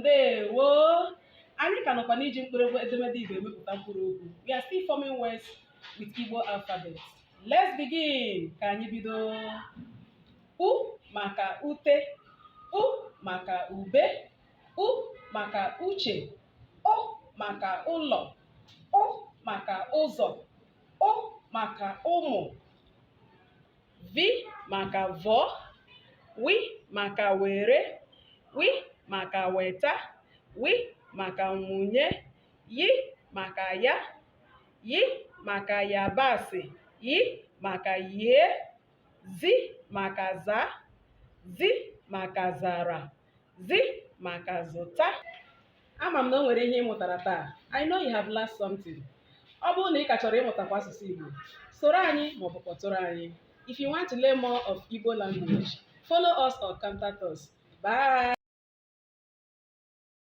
Ndewo! Anyị ka nọkwa n'iji mkpụrụ edemede Igbo emepụta mkpụrụ okwu. We are still forming words with Igbo alphabet. Let's begin! Ka anyị bido. U maka ute, U maka ube, U maka uche, Ụ maka ụlọ, Ụ maka ụzọ, Ụ maka ụmụ, V maka vọọ, W maka were, W maka weta, W maka nwunye, Y maka ya, Y maka yabasị, Y maka yie, Z maka zaa, Z maka zara, Z maka zụta. Ama m na o nwere ihe ị mụtara taa. I know you have learned something. Ọ bụrụ na ị ka chọrọ ịmụtakwa asụsụ Igbo, soro anyị maọbụ kpọtụrụ anyị. If you want to learn more of Igbo language, follow us or contact us. Bye!